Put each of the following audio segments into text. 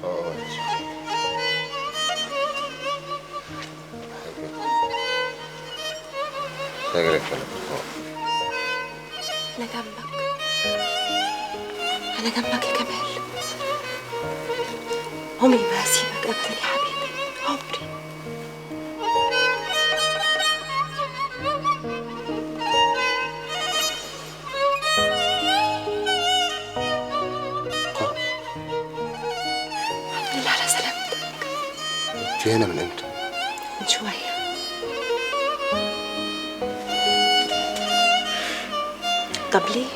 اه محتاج لك. انا جنبك، انا جنبك يا كمال. عمري ما هسيبك ابدا يا حبيبي، عمري. الحمد لله على سلامتك. انت هنا من امتى؟ من شوية. طب ليه؟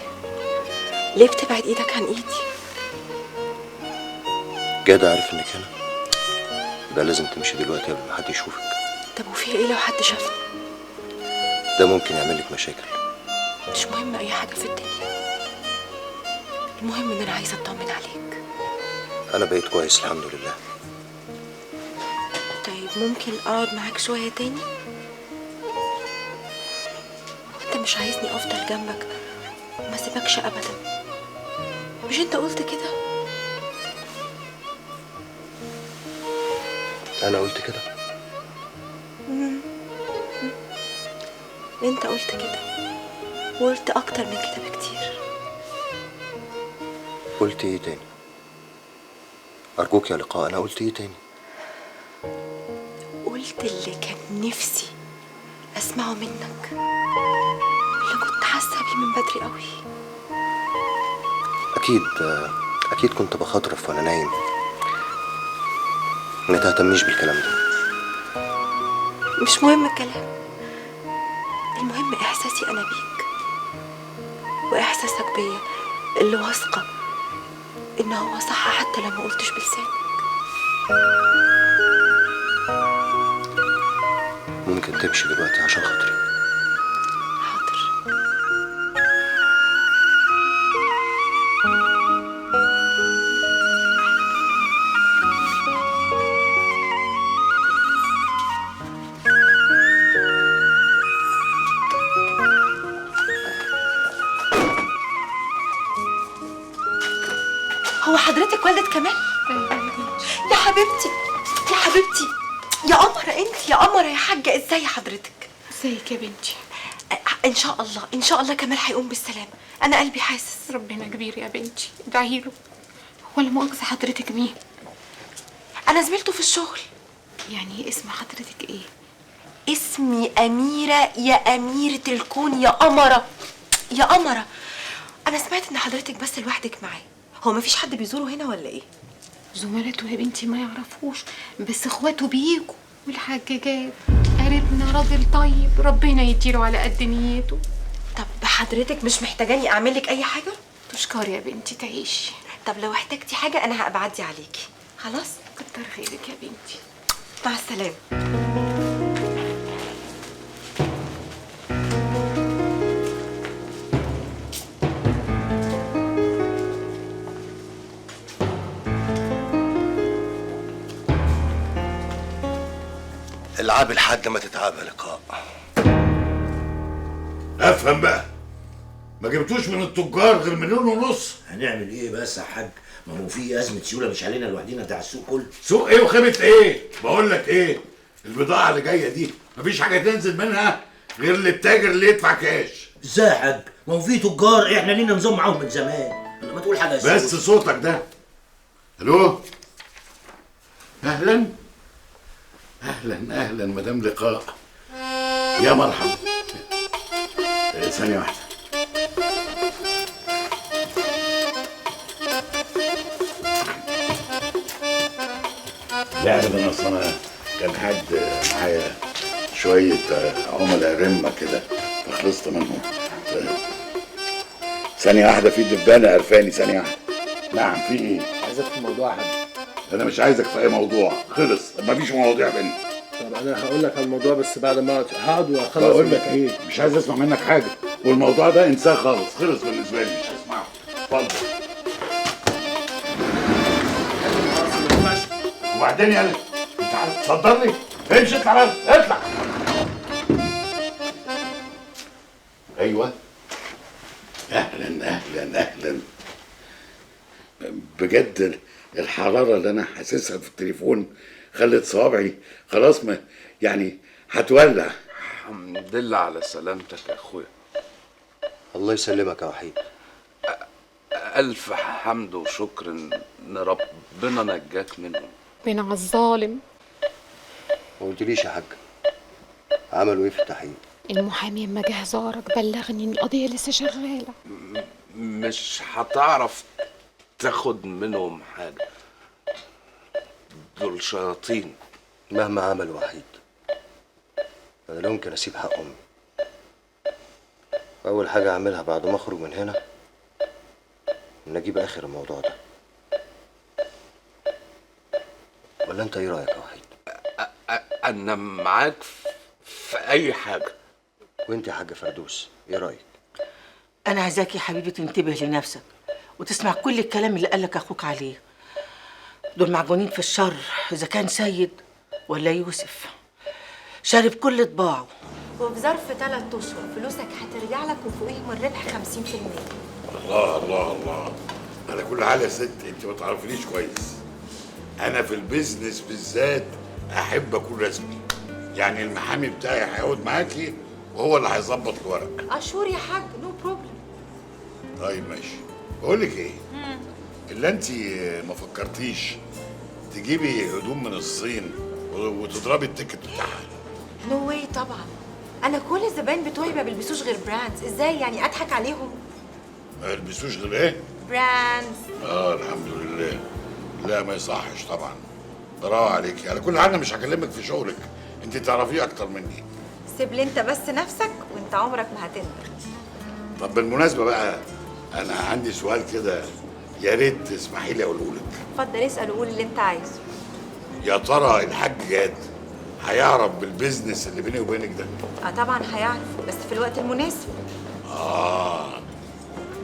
ليه بتبعد ايدك عن ايدي؟ جاد عارف انك هنا، يبقى لازم تمشي دلوقتي قبل ما حد يشوفك. طب وفي ايه لو حد شافني؟ ده ممكن يعمل لك مشاكل. مش مهم اي حاجة في الدنيا، المهم ان انا عايزه اطمن عليك. انا بقيت كويس الحمد لله. طيب ممكن اقعد معاك شوية تاني؟ انت مش عايزني افضل جنبك ما سيبكش ابدا، مش انت قلت كده؟ انا قلت كده؟ انت قلت كده، وقلت اكتر من كده بكتير. قلت ايه تاني؟ ارجوك يا لقاء، انا قلت ايه تاني؟ قلت اللي كان نفسي اسمعه منك، اللي كنت حاسه بيه من بدري قوي. اكيد اكيد كنت بخاطرف وانا نايم. ما تهتميش بالكلام ده. مش مهم الكلام، المهم احساسي انا بيك واحساسك بيا، اللي واثقة ان هو صح حتى لو ما قلتش بلسانك. ممكن تمشي دلوقتي عشان خاطري؟ حاضر. هو حضرتك والدة كمال؟ يا حبيبتي يا حبيبتي يا قمرة، انت يا قمرة يا حاجة، ازاي حضرتك؟ ازيك يا بنتي؟ ان شاء الله ان شاء الله كمال هيقوم بالسلامة، انا قلبي حاسس. ربنا كبير يا بنتي، ادعي له. ولا مؤاخذة حضرتك مين؟ انا زميلته في الشغل. يعني اسم حضرتك ايه؟ اسمي أميرة يا أميرة الكون يا قمرة يا قمرة. انا سمعت ان حضرتك بس لوحدك معاه، هو مفيش حد بيزوره هنا ولا ايه؟ زملاته يا بنتي ما يعرفوش، بس اخواته بيجوا، والحاج جاد قريبنا راجل طيب، ربنا يديله على قد نيته. طب حضرتك مش محتاجاني اعمل لك اي حاجة؟ تشكري يا بنتي، تعيشي. طب لو احتاجتي حاجة انا هبقى اعدي عليكي. خلاص؟ كتر خيرك يا بنتي، مع السلامة. العب لحد ما تتعب يا لقاء. افهم بقى، ما جبتوش من التجار غير 1.5 مليون. هنعمل ايه بس يا حاج؟ ما هو في ازمة سيولة مش علينا لوحدينا، ده على السوق كله. سوق ايه وخيبه ايه؟ بقول لك ايه، البضاعة اللي جاية دي مفيش حاجة تنزل منها غير للتاجر اللي يدفع كاش. ازاي يا حاج؟ ما هو في تجار احنا لينا نظام معاهم من زمان. لما تقول حاجة بس صوتك ده. الو، اهلا اهلا اهلا مدام لقاء، يا مرحبا. ثانية واحدة. لا ابدا، اصل انا كان حد معايا شوية عملاء رمة كده فخلصت منهم. ثانية واحدة، في دبانة قرفاني. ثانية واحدة. نعم، في ايه؟ عايزك في موضوع يا حاج. انا مش عايزك في اي موضوع، خلص، مفيش مواضيع بينا. طب انا هقول لك على الموضوع بس بعد ما هقعد واخلص. بقول لك ايه، مش عايز اسمع منك حاجة، والموضوع ده انساه خالص، خلص بالنسبة لي، مش هسمعه. اتفضل. وبعدين يلا انت تصدرني، امشي اطلع بره، اطلع. ايوه، اهلا اهلا اهلا. بجد الحرارة اللي انا حاسسها في التليفون خلت صوابعي خلاص ما يعني هتولع. الحمد لله على سلامتك يا اخويا. الله يسلمك يا وحيد. الف حمد وشكر ان ربنا نجاك منهم. من على الظالم. ما قلتليش يا حاج عملوا ايه في التحقيق؟ المحامي اما جه زارك بلغني ان القضية لسه شغالة. مش هتعرف تاخد منهم حاجة، دول شياطين. مهما عملوا وحيد انا لا يمكن اسيب حق امي. اول حاجة اعملها بعد ما اخرج من هنا ان اجيب اخر الموضوع ده. ولا انت ايه رايك يا وحيد؟ انا معاك في اي حاجة. وانت يا حاجة فردوس ايه رايك؟ انا عايزاك يا حبيبي تنتبه لنفسك وتسمع كل الكلام اللي قالك اخوك عليه. دول معجونين في الشر، اذا كان سيد ولا يوسف شارب كل طباعه. وفي ظرف 3 اشهر فلوسك هترجع لك وفوقيهم الربح 50%. الله الله الله، على كل حال يا ست انت ما تعرفنيش كويس. انا في ال business بالذات احب اكون رسمي، يعني المحامي بتاعي هيقعد معاكي وهو اللي هيظبط الورق. sure يا حاج، no problem. طيب ماشي. بقول لك ايه، اللي انت ما فكرتيش تجيبي هدوم من الصين وتضربي ال ticket بتاعها؟ no way طبعا، انا كل الزباين بتوعي ما بيلبسوش غير brands. ازاي يعني اضحك عليهم؟ ما يلبسوش غير ايه؟ brands. الحمد لله. لا ما يصحش طبعا، براوة عليكي. على كل حال انا مش هكلمك في شغلك، انت تعرفيه اكتر مني. سيب لي انت بس نفسك وانت عمرك ما هتندم. طب بالمناسبة بقى انا عندي سؤال كده يا ريت تسمحي لي اقوله لك. اتفضل اسال وقول اللي انت عايزه. يا ترى الحاج جاد هيعرف بال business اللي بيني وبينك ده؟ طبعا هيعرف، بس في الوقت المناسب.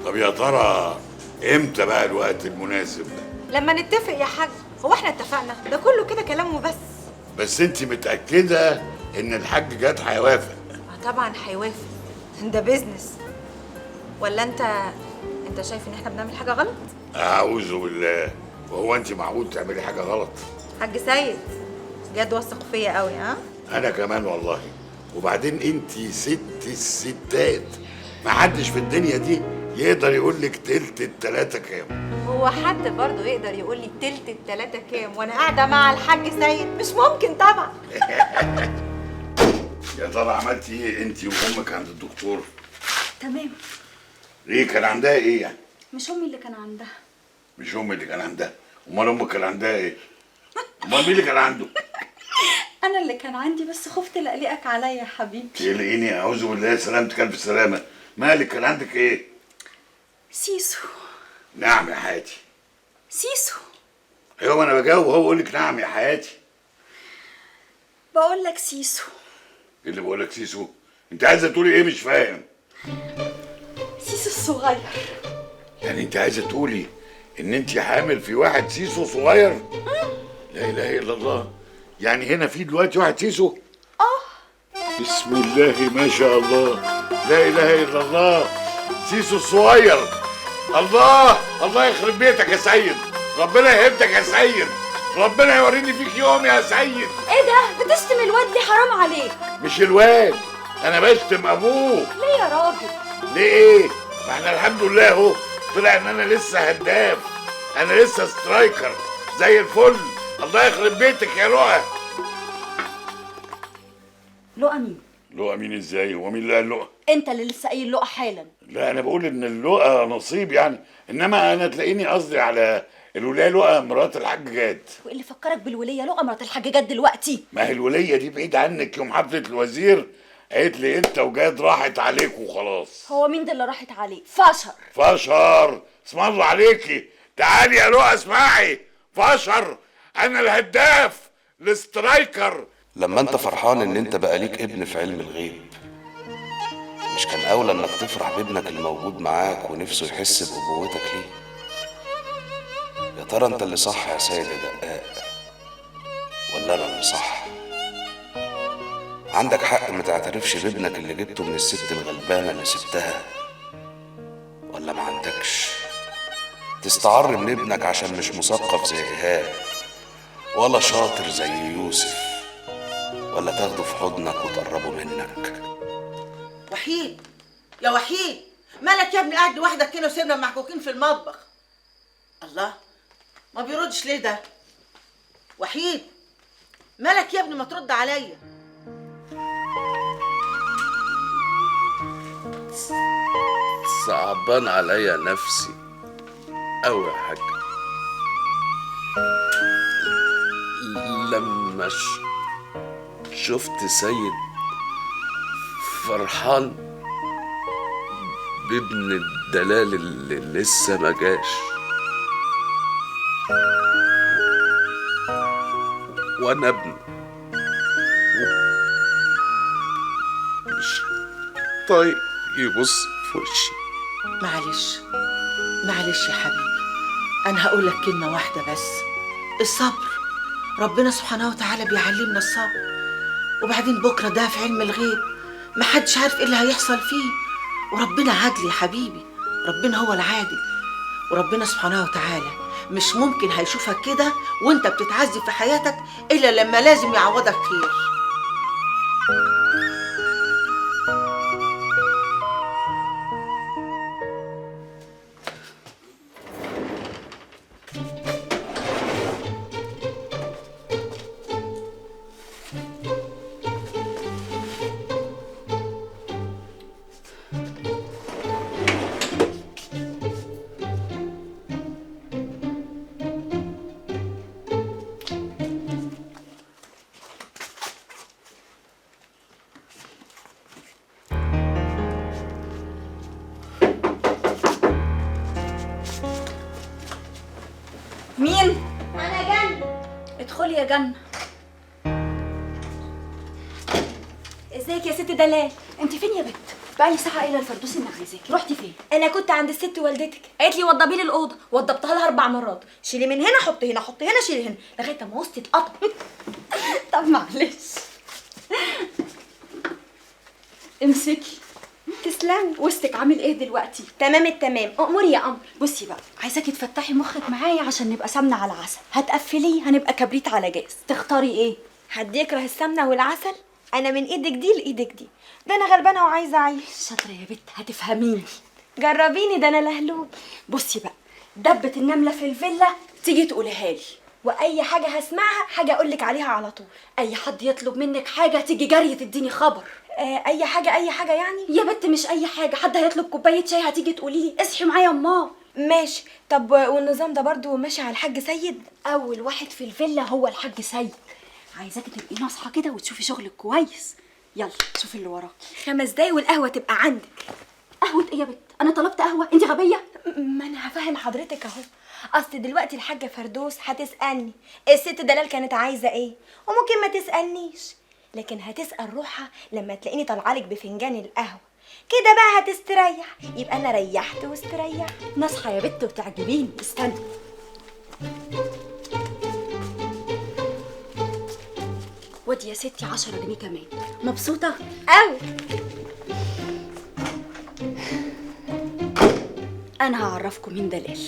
طب يا ترى امتى بقى الوقت المناسب ده؟ لما نتفق يا حاج. هو احنا اتفقنا؟ ده كله كده كلام وبس. بس انت متأكدة ان الحاج جاد هيوافق؟ طبعا هيوافق، ده business. ولا انت شايف ان احنا بنعمل حاجة غلط؟ اعوذ بالله، وهو انت معقول تعملي حاجة غلط؟ حاج سيد جاد واثق فيا قوي. ها؟ انا كمان والله. وبعدين انت ست الستات، ما حدش في الدنيا دي يقدر يقول لك تلت التلاتة كام. هو حد برضه يقدر يقول لي تلت التلاتة كام وانا قاعدة مع الحاج سيد؟ مش ممكن طبعا. يا ترى عملتي ايه انت وامك عند الدكتور؟ تمام. ليه كان عندها ايه يعني؟ مش امي اللي كان عندها. مش امي اللي كان عندها؟ امال امك كان عندها ايه؟ امال مين اللي كان عنده؟ انا اللي كان عندي، بس خفت لاقلقك عليا يا حبيبي. تقلقيني؟ اعوذ بالله، سلامتك الف سلامه. مالك كان عندك ايه؟ سيسو. نعم يا حياتي. سيسو. ايوه ما انا بجاوب وهو بيقول لك نعم يا حياتي. بقول لك سيسو. ايه اللي بقول لك سيسو؟ انت عايزه تقولي ايه؟ مش فاهم. سيسو الصغير. يعني انت عايزه تقولي ان انت حامل في واحد سيسو صغير؟ لا اله الا الله، يعني هنا في دلوقتي واحد سيسو؟ بسم الله ما شاء الله، لا اله الا الله، سيسو الصغير. الله الله يخرب بيتك يا سيد، ربنا يهدك يا سيد، ربنا يوريني فيك يوم يا سيد. ايه ده؟ بتشتم الواد ليه؟ حرام عليك. مش الواد، انا بشتم ابوه. ليه يا راجل؟ ليه ايه؟ ما احنا الحمد لله اهو طلع ان انا لسه هداف، انا لسه striker زي الفل. الله يخرب بيتك يا لؤى. لؤى مين؟ لؤى مين ازاي؟ هو مين اللي قال لؤى؟ انت اللي لسه قايل لؤى حالا. لا انا بقول ان اللؤى نصيب يعني، انما انا تلاقيني قصدي على الولاية لؤى مرات الحاج جاد. وايه اللي فكرك بالوليه لؤى مرات الحاج جاد دلوقتي؟ ما هي الوليه دي بعيد عنك، يوم حفلة الوزير قالت لي انت وجاد راحت عليك وخلاص. هو مين ده اللي راحت عليه؟ فشر. فشر، اسم الله عليكي. تعالي يا لؤى اسمعي، فشر، انا الهداف ال striker. لما انت فرحان ان انت بقى ليك ابن في علم الغيب، مش كان اولى انك تفرح بابنك اللي موجود معاك ونفسه يحس بابوتك ليه؟ يا ترى انت اللي صح يا سيد دقاق ولا انا اللي صح؟ عندك حق ما تعترفش بابنك اللي جبته من الست الغلبانه اللي سبتها، ولا ما عندكش؟ تستعر من ابنك عشان مش مثقف زي إيهاب، ولا شاطر زي يوسف، ولا تاخده في حضنك وتقربه منك. وحيد يا وحيد، مالك يا ابني قاعد لوحدك كده وسيبنا محكوكين في المطبخ؟ الله، ما بيردش ليه ده؟ وحيد مالك يا ابني ما ترد عليا؟ صعبان عليا نفسي أوي يا حاج لما شفت سيد فرحان بابن الدلال اللي لسه ما جاش، وانا ابنه مش طايق يبص في وشي. معلش معلش يا حبيبي، انا هقول لك كلمة واحدة بس، الصبر. ربنا سبحانه وتعالى بيعلمنا الصبر. وبعدين بكره ده في علم الغيب، محدش عارف ايه اللي هيحصل فيه. وربنا عادل يا حبيبي، ربنا هو العادل. وربنا سبحانه وتعالى مش ممكن هيشوفك كده وانت بتتعذب في حياتك الا لما لازم يعوضك خير. مين؟ أنا جنة. ادخلي يا جنة. ازيك يا ست دلال؟ انت فين يا بت؟ بقالي ساعة قايلة لفردوس اني عايزاكي، رحتي فين؟ أنا كنت عند الست والدتك، قالت لي وضبي لي الأوضة، وضبتها لها 4 مرات، شيلي من هنا حطي هنا حطي هنا شيلي هنا، لغاية ما وسطي اتقطع. طب معلش. امسكي. تسلمي. وسطك عامل ايه دلوقتي؟ تمام التمام، أؤمري يا قمر. بصي بقى، عايزاكي تفتحي مخك معايا عشان نبقى سمنه على عسل، هتقفليه هنبقى كبريت على جاز، تختاري ايه؟ حد يكره السمنة والعسل؟ انا من ايدك دي لايدك دي، ده انا غلبانه وعايزه اعيش. شاطرة يا بت، هتفهميني. جربيني، ده انا لهلوب. بصي بقى، دبه النملة في الفيلا تيجي تقوليها لي، واي حاجة هسمعها حاجة اقول لك عليها على طول. اي حد يطلب منك حاجة تيجي جري تديني خبر. اي حاجة اي حاجة يعني؟ يا بت مش اي حاجة، حد هيطلب كوباية شاي هتيجي تقولي لي اصحي معايا يا اماه. ماشي. طب والنظام ده برضو ماشي على الحاج سيد؟ اول واحد في الفيلا هو الحاج سيد. عايزاكي تبقي ناصحه كده وتشوفي شغلك كويس. يلا شوفي اللي وراكي. 5 دقايق والقهوة تبقى عندك. قهوة ايه يا بت؟ انا طلبت قهوة؟ انت غبية؟ ما انا هفهم حضرتك اهو. اصل دلوقتي الحاجة فردوس هتسالني الست دلال كانت عايزه ايه، وممكن ما تسالنيش، لكن هتسال روحها لما تلاقيني طالعه لك بفنجان القهوة كده بقى هتستريح. يبقى انا ريحت واستريحت. ناصحه يا بت وتعجبيني. استني. ودي يا ستي 10 جنيه كمان. مبسوطة؟ قوي. أنا هعرفكم مين دلال.